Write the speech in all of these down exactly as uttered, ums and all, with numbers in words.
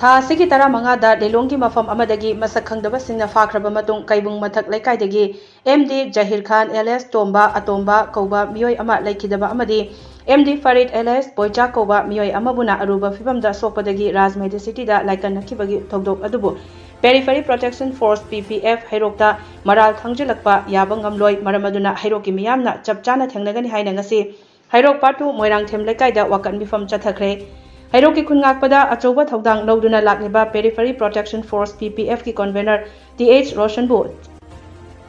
ꯊꯥ ꯑꯁꯤꯒꯤ ꯇꯔꯥꯃꯉꯥꯗ ꯂꯤꯂꯣꯡꯒꯤ ꯃꯐꯝ ꯑꯃꯗꯒꯤ ꯃꯁꯛ ꯈꯪꯗꯕꯁꯤꯡꯅ ꯐꯥꯈ꯭ꯔꯕ ꯃꯇꯨꯡ, ꯀꯩꯕꯨꯡ ꯃꯊꯛ ꯂꯩꯀꯥꯏꯗꯒꯤ ꯑꯦꯝ ꯗꯤ ꯖꯍꯤꯔ ꯈꯥꯟ ꯑꯦꯂꯤꯌꯥꯁ ꯇꯣꯝꯕ ꯑꯇꯣꯝꯕ ꯀꯧꯕ ꯃꯤꯑꯣꯏ ꯑꯃ ꯂꯩꯈꯤꯗꯕ ꯑꯃꯗꯤ ꯑꯦꯝ ꯗꯤ ꯐꯔꯤꯗ ꯑꯦꯂꯤꯌꯥꯁ ꯕꯣꯏꯆꯥ ꯀꯧꯕ ꯃꯤꯑꯣꯏ ꯑꯃꯕꯨꯅ ꯑꯔꯨꯕ ꯐꯤꯕꯝꯗ ꯁꯣꯛꯄꯗꯒꯤ ꯔꯥꯖ ꯃꯦꯗꯤꯁꯤꯇꯤꯗ ꯂꯥꯏꯀꯠꯅꯈꯤꯕꯒꯤ ꯊꯧꯗꯣꯛ ꯑꯗꯨꯕꯨ Periphery Protection Force, P P F, ꯍꯩꯔꯣꯛꯇ ꯃꯔꯥꯜ ꯈꯪꯖꯤꯜꯂꯛꯄ ꯌꯥꯕ ꯉꯝꯂꯣꯏ꯫ ꯃꯔꯝ ꯑꯗꯨꯅ ꯍꯩꯔꯣꯛꯀꯤ ꯃꯤꯌꯥꯝꯅ ꯆꯞ ꯆꯥꯅ ꯊꯦꯡꯅꯒꯅꯤ ꯍꯥꯏꯅ ꯉꯁꯤ ꯍꯩꯔꯣꯛ ꯄꯥꯔꯠ ꯇꯨ ꯃꯣꯏꯔꯥꯡꯊꯦꯝ ꯂꯩꯀꯥꯏꯗ ꯋꯥꯀꯠ ꯃꯤꯐꯝ ꯆꯠꯊꯈ꯭ꯔꯦ꯫ ꯍꯩꯔꯣꯛꯀꯤ ꯈꯨꯟ ꯉꯥꯛꯄꯗ ꯑꯆꯧꯕ ꯊꯧꯗꯥꯡ ꯂꯧꯗꯨꯅ ꯂꯥꯛꯂꯤꯕ Periphery Protection Force, P P F, ꯀꯤ convener ꯇꯤ ꯑꯩꯆ ꯔꯣꯁꯟꯕꯨ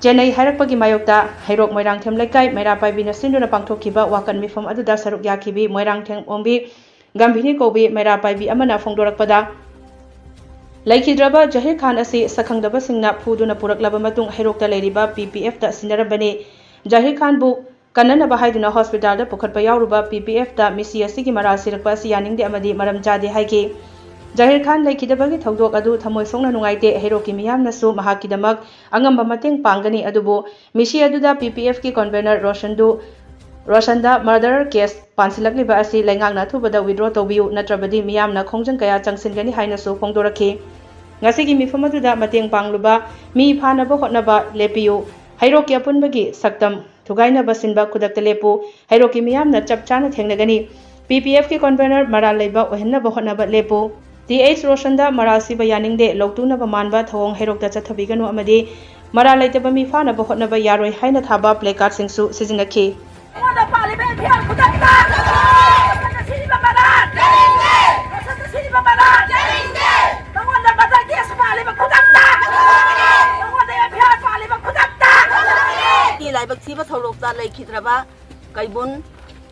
ꯆꯦꯟꯅꯩ ꯍꯥꯏꯔꯛꯄꯒꯤ ꯃꯥꯌꯣꯛꯇ ꯍꯩꯔꯣꯛ ꯃꯣꯏꯔꯥꯡꯊꯦꯝ ꯂꯩꯀꯥꯏ ꯃꯩꯔꯥ ꯄꯥꯏꯕꯤꯅ ꯁꯤꯟꯗꯨꯅ ꯄꯥꯡꯊꯣꯛꯈꯤꯕ ꯋꯥꯀꯠ ꯃꯤꯐꯝ ꯑꯗꯨꯗ ꯁꯔꯨꯛ ꯌꯥꯈꯤꯕꯤ ꯃꯣꯏꯔꯥꯡꯊꯦꯝ ꯑꯣꯝꯕꯤ ꯒꯝꯚꯤꯅꯤ ꯀꯧꯕꯤ ꯃꯩꯔꯥ ꯄꯥꯏꯕꯤ ꯑꯃꯅ ꯐꯣꯡꯗꯣꯔꯛꯄꯗ, ꯂꯩꯈꯤꯗ꯭ꯔꯕ ꯖꯍꯤꯔ ꯈꯥꯟ ꯑꯁꯤ ꯁꯛꯈꯪꯗꯕꯁꯤꯡꯅ ꯐꯨꯗꯨꯅ ꯄꯨꯔꯛꯂꯕ ꯃꯇꯨꯡ ꯍꯩꯔꯣꯛꯇ ꯂꯩꯔꯤꯕ P P F ꯇ ꯁꯤꯟꯅꯔꯝꯕꯅꯤ꯫ ꯖꯍꯤꯔ ꯈꯥꯟꯕꯨ ꯀꯟꯅꯅꯕ ꯍꯥꯏꯗꯨꯅ ꯍꯣꯁꯄꯤꯇꯥꯜꯗ ꯄꯨꯈꯠꯄ ꯌꯥꯎꯔꯨꯕ P P F ꯇ ꯃꯤꯁꯤ ꯑꯁꯤꯒꯤ ꯃꯔꯥꯜ ꯁꯤꯔꯛꯄ ꯑꯁꯤ ꯌꯥꯅꯤꯡꯗꯦ ꯑꯃꯗꯤ ꯃꯔꯝ ꯆꯥꯗꯦ ꯍꯥꯏꯈꯤ꯫ ꯖꯍꯤꯔ ꯈꯥꯟ ꯂꯩꯈꯤꯗꯕꯒꯤ ꯊꯧꯗꯣꯛ ꯑꯗꯨ ꯊꯃꯣꯏ ꯁꯣꯛꯅ ꯅꯨꯡꯉꯥꯏꯇꯦ꯫ ꯍꯩꯔꯣꯛꯀꯤ ꯃꯤꯌꯥꯝꯅꯁꯨ ꯃꯍꯥꯛꯀꯤꯗꯃꯛ ꯑꯉꯝꯕ ꯃꯇꯦꯡ ꯄꯥꯡꯒꯅꯤ, ꯑꯗꯨꯕꯨ ꯃꯤꯁꯤ ꯑꯗꯨꯗ P P F ꯀꯤ convener ꯔꯣꯁꯟꯗꯨ, ꯔꯣꯁꯟꯗ murder case ꯄꯥꯟꯁꯤꯜꯂꯛꯂꯤꯕ ꯑꯁꯤ ꯂꯩꯉꯥꯛꯅ ꯑꯊꯨꯕꯗ withdraw ꯇꯧꯕꯤꯌꯨ, ꯅꯠꯇ꯭ꯔꯕꯗꯤ ꯃꯤꯌꯥꯝꯅ ꯈꯣꯡꯖꯪ ꯀꯌꯥ ꯆꯪꯁꯤꯟꯒꯅꯤ ꯍꯥꯏꯅꯁꯨ ꯐꯣꯡꯗꯣꯔꯛꯈꯤ꯫ ꯉꯁꯤꯒꯤ ꯃꯤꯐꯝ ꯑꯗꯨꯗ ꯃꯇꯦꯡ ꯄꯥꯡꯂꯨꯕ ꯃꯤ ꯐꯥꯅꯕ ꯍꯣꯠꯅꯕ ꯂꯦꯞꯄꯤꯌꯨ꯫ ꯍꯩꯔꯣꯛꯀꯤ ꯑꯄꯨꯟꯕꯒꯤ ꯁꯛꯇꯝ ꯊꯨꯒꯥꯏꯅꯕ ꯁꯤꯟꯕ ꯈꯨꯗꯛꯇ ꯂꯦꯞꯄꯨ꯫ ꯍꯩꯔꯣꯛꯀꯤ ꯃꯤꯌꯥꯝꯅ ꯆꯞ ꯆꯥꯅ ꯊꯦꯡꯅꯒꯅꯤ꯫ P P F ꯀꯤ convener ꯃꯔꯥꯜ ꯂꯩꯕ ꯑꯣꯏꯍꯟꯅꯕ ꯍꯣꯠꯅꯕ ꯂꯦꯞꯄꯨ꯫ ꯇꯤ ꯑꯩꯆ ꯔꯣꯁꯟꯗ ꯃꯔꯥꯜ ꯁꯤꯕ ꯌꯥꯅꯤꯡꯗꯦ, ꯂꯧꯇꯨꯅꯕ ꯃꯥꯟꯕ ꯊꯧꯑꯣꯡ ꯍꯩꯔꯣꯛꯇ ꯆꯠꯊꯕꯤꯒꯅꯨ ꯑꯃꯗꯤ ꯃꯔꯥꯜ ꯂꯩꯇꯕ ꯃꯤ ꯐꯥꯅꯕ ꯍꯣꯠꯅꯕ ꯌꯥꯔꯣꯏ ꯍꯥꯏꯅ ꯊꯥꯕ placard ꯁꯤꯡꯁꯨ ꯁꯤꯖꯤꯟꯅꯈꯤ꯫ ꯑꯩꯉꯣꯟꯗ ꯄꯥꯜꯂꯤꯕ F I R ꯈꯨꯗꯛꯇ! ꯃꯁꯛꯇ ꯁꯤꯔꯤꯕ ꯃꯔꯥꯜ! ꯃꯁꯛꯇ ꯁꯤꯔꯤꯕ ꯃꯔꯥꯜ! ꯃꯉꯣꯟꯗ murder case ꯄꯥꯜꯂꯤꯕ ꯈꯨꯗꯛꯇ! ꯃꯉꯣꯟꯗ F I R ꯄꯥꯜꯂꯤꯕ ꯈꯨꯗꯛꯇ! ꯂꯥꯏꯕꯛ ꯊꯤꯕ ꯊꯧꯗꯣꯛꯇ ꯂꯩꯈꯤꯗ꯭ꯔꯕ ꯀꯩꯕꯨꯟ,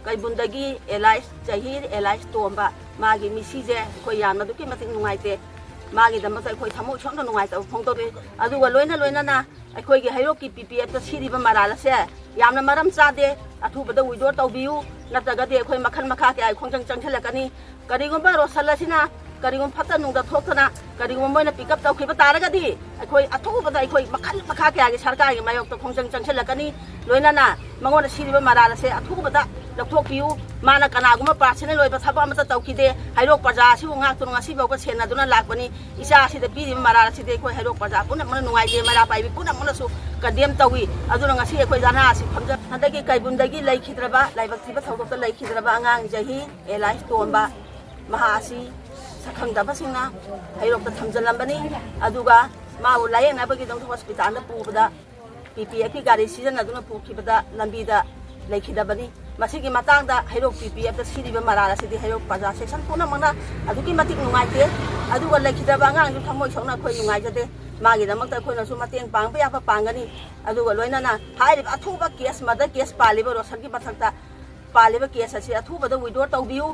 ꯀꯩꯕꯨꯟꯗꯒꯤ ꯑꯦꯂꯥꯏꯁ ꯖꯍꯤꯔ, ꯑꯦꯂꯥꯏꯁ ꯇꯣꯝꯕ, ꯃꯥꯒꯤ ꯃꯤꯁꯤꯁꯦ ꯑꯩꯈꯣꯏ ꯌꯥꯝꯅ ꯑꯗꯨꯛꯀꯤ ꯃꯇꯤꯛ ꯅꯨꯡꯉꯥꯏꯇꯦ꯫ ꯃꯥꯒꯤꯗꯃꯛꯇ ꯑꯩꯈꯣꯏ ꯊꯃꯣꯏ ꯁꯣꯛꯅ ꯅꯨꯡꯉꯥꯏꯇꯕ ꯐꯣꯡꯗꯣꯛꯏ꯫ ꯑꯗꯨꯒ ꯂꯣꯏꯅ ꯂꯣꯏꯅꯅ ꯑꯩꯈꯣꯏꯒꯤ ꯍꯩꯔꯣꯛꯀꯤ P P F ꯇ ꯁꯤꯔꯤꯕ ꯃꯔꯥꯜ ꯑꯁꯦ ꯌꯥꯝꯅ ꯃꯔꯝ ꯆꯥꯗꯦ꯫ ꯑꯊꯨꯕꯗ withdraw ꯇꯧꯕꯤꯌꯨ, ꯅꯠꯇ꯭ꯔꯒꯗꯤ ꯑꯩꯈꯣꯏ ꯃꯈꯜ ꯃꯈꯥ ꯀꯌꯥꯒꯤ ꯈꯣꯡꯖꯪ ꯆꯪꯁꯤꯜꯂꯛꯀꯅꯤ꯫ ꯀꯔꯤꯒꯨꯝꯕ ꯔꯣꯁꯟ ꯑꯁꯤꯅ ꯀꯔꯤꯒꯨꯝꯕ ꯐꯠꯇ ꯅꯨꯡꯗ ꯊꯣꯛꯇꯅ ꯀꯔꯤꯒꯨꯝꯕ ꯃꯣꯏꯅ pick up ꯇꯧꯈꯤꯕ ꯇꯥꯔꯒꯗꯤ ꯑꯩꯈꯣꯏ ꯑꯊꯨꯕꯗ ꯑꯩꯈꯣꯏ ꯃꯈꯜ ꯃꯈꯥ ꯀꯌꯥꯒꯤ ꯁꯔꯀꯥꯔꯒꯤ ꯃꯥꯌꯣꯛꯇ ꯈꯣꯡꯖꯪ ꯆꯪꯁꯤꯜꯂꯛꯀꯅꯤ꯫ ꯂꯣꯏꯅꯅ ꯃꯉꯣꯟꯗ ꯁꯤꯔꯤꯕ ꯃꯔꯥꯜ ꯑꯁꯦ ꯑꯊꯨꯕꯗ ꯂꯧꯊꯣꯛꯄꯤꯌꯨ꯫ ꯃꯥꯅ ꯀꯅꯥꯒꯨꯝꯕ personal ꯑꯣꯏꯕ ꯊꯕꯛ ꯑꯃꯠꯇ ꯇꯧꯈꯤꯗꯦ꯫ ꯍꯩꯔꯣꯛ ꯄ꯭ꯔꯖꯥ ꯑꯁꯤꯕꯨ ꯉꯥꯛꯇꯨꯅ ꯉꯁꯤ ꯐꯥꯎꯕ ꯁꯦꯟꯅꯗꯨꯅ ꯂꯥꯛꯄꯅꯤ꯫ ꯏꯆꯥ ꯑꯁꯤꯗ ꯄꯤꯔꯤꯕ ꯃꯔꯥꯜ ꯑꯁꯤꯗꯤ ꯑꯩꯈꯣꯏ ꯍꯩꯔꯣꯛ ꯄ꯭ꯔꯖꯥ ꯄꯨꯝꯅꯃꯛꯅ ꯅꯨꯡꯉꯥꯏꯇꯦ, ꯃꯩꯔꯥ ꯄꯥꯏꯕꯤ ꯄꯨꯝꯅꯃꯛꯅꯁꯨ condemn ꯇꯧꯏ꯫ ꯑꯗꯨꯅ ꯉꯁꯤ ꯑꯩꯈꯣꯏ ꯙꯔꯅꯥ ꯑꯁꯤ ꯐꯝꯖ-, ꯍꯟꯗꯛꯀꯤ ꯀꯩꯕꯨꯟꯗꯒꯤ ꯂꯩꯈꯤꯗ꯭ꯔꯕ, ꯂꯥꯏꯕꯛ ꯊꯤꯕ ꯊꯧꯗꯣꯛꯇ ꯂꯩꯈꯤꯗ꯭ꯔꯕ ꯑꯉꯥꯡ ꯆꯍꯤ ꯑꯦꯂꯥꯏꯁ ꯇꯣꯝꯕ, ꯃꯍꯥꯛ ꯑꯁꯤ ꯁꯛꯈꯪꯗꯕꯁꯤꯡꯅ ꯍꯩꯔꯣꯛꯇ ꯊꯝꯖꯤꯜꯂꯝꯕꯅꯤ꯫ ꯑꯗꯨꯒ ꯃꯥꯕꯨ ꯂꯥꯌꯦꯡꯅꯕꯒꯤꯗꯃꯛ ꯍꯣꯁꯄꯤꯇꯥꯜꯗ ꯄꯨꯕꯗ ꯄꯤ ꯄꯤ ꯑꯦꯐꯀꯤ ꯒꯥꯔꯤ ꯁꯤꯖꯤꯟꯅꯗꯨꯅ ꯄꯨꯈꯤꯕꯗ ꯂꯝꯕꯤꯗ ꯂꯩꯈꯤꯗꯕꯅꯤ꯫ ꯃꯁꯤꯒꯤ ꯃꯇꯥꯡꯗ ꯍꯩꯔꯣꯛ ꯄꯤ ꯄꯤ ꯑꯦꯐꯇ ꯁꯤꯔꯤꯕ ꯃꯔꯥꯜ ꯑꯁꯤꯗꯤ ꯍꯩꯔꯣꯛ ꯄ꯭ꯔꯖꯥ section ꯄꯨꯝꯅꯃꯛꯅ ꯑꯗꯨꯛꯀꯤ ꯃꯇꯤꯛ ꯅꯨꯡꯉꯥꯏꯇꯦ꯫ ꯑꯗꯨꯒ ꯂꯩꯈꯤꯗ꯭ꯔꯕ ꯑꯉꯥꯡꯁꯨ ꯊꯃꯣꯏ ꯁꯣꯛꯅ ꯑꯩꯈꯣꯏ ꯅꯨꯡꯉꯥꯏꯖꯗꯦ꯫ ꯃꯥꯒꯤꯗꯃꯛꯇ ꯑꯩꯈꯣꯏꯅꯁꯨ ꯃꯇꯦꯡ ꯄꯥꯡꯕ ꯌꯥꯕ ꯄꯥꯡꯒꯅꯤ꯫ ꯑꯗꯨꯒ ꯂꯣꯏꯅꯅ ꯍꯥꯏꯔꯤꯕ ꯑꯊꯨꯕ case, murder case ꯄꯥꯜꯂꯤꯕ ꯔꯣꯁꯟꯒꯤ ꯃꯊꯛꯇ ꯄꯥꯜꯂꯤꯕ case ꯑꯁꯤ ꯑꯊꯨꯕꯗ withdraw ꯇꯧꯕꯤꯌꯨ꯫